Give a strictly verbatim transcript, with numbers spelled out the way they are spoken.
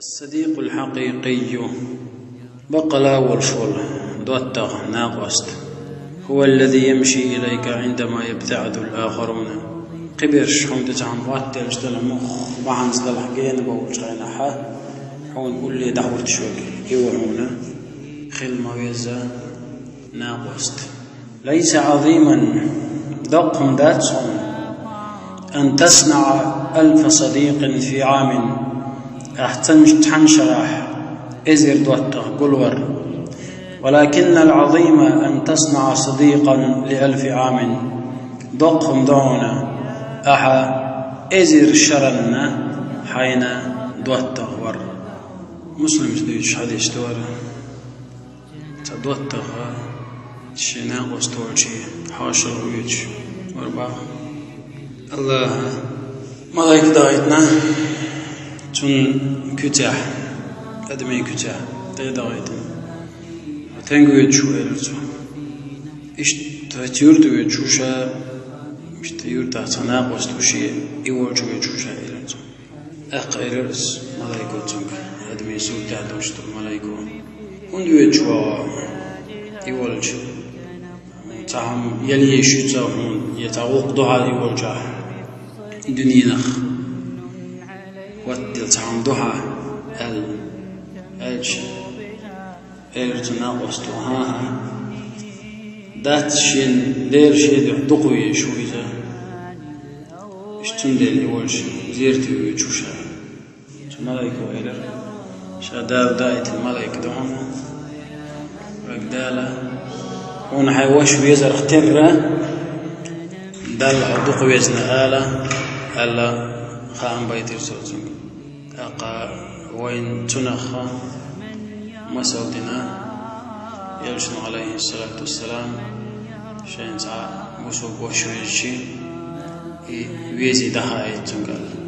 الصديق الحقيقي, баккъала волуш волу доттагӀа, накъост, هو الذي يمشي إليك عندما يبتعد الآخرون. Кхиберш хьуна тӀе цхьаьна хӀоттаделча, мух бахьанца далахь гена бовлучу хенахь, хьуна улле дӀахӀуттуш верг, и ву хьуна хила ма везза накъост. ليس عظيما, доккха хӀума дац хьуна, أن تصنع ألف صديق في عام, ахь цхьана шарахь эзар доттагӀа гулвар. ولكن العظيم أن تصنع صديقا لألف عام. Доккха хӀума ду хьуна, ахьа эзар шаранна хьайна доттагӀа вар. Муслимс дуьйцуш хьадис ду хӀара. Цхьа доттагӀа шен накъост волчу хьошалгӀа воьдуш вара боху. АллахӀа малайк дахийтина цуьнан куьцехь, адамийн куьцехь тӀе дахийтина. Стенга воьдуш ву, элира цо. Иштта вай юьрта воьдуш ву ша, иштта юьртахь цхьа накъост ву шен, и волчу воьдуш ву ша, элира цо. ТӀаккха элира иза малайко цуьнга, адамийн суртехь долуш долу малайко: «ХӀунда воьдуш ву хьо и волчу? Цхьа хӀума яла езаш ю цо хьуна, я цхьа гӀуллакх ду хьан и волчохь дуьненах? ХӀоттаделла цхьа хӀума ду хьан?» – аьлла. Аьлча, элира цу накъосто: «ХӀан-хӀа, дац шен Дела шен дуьхьа дукха везаш ву иза. Иштта цундела и волчу зерате воьдуш ву ша». Цу малайко элира: «Ша Дала даийтина малайк ду хьуна. Вай Дала, хьуна хьайн ваша везарх терра, Далла хьо дукха везна ала», – аьлла, хаам байтира цо цуьнга. ТӀаккха вайна цунах масал дина, Элчано, алейхиссалату вассалам, шайна цхьа бусалба ваша везчи, и вези даха айта цуьнга аьлла.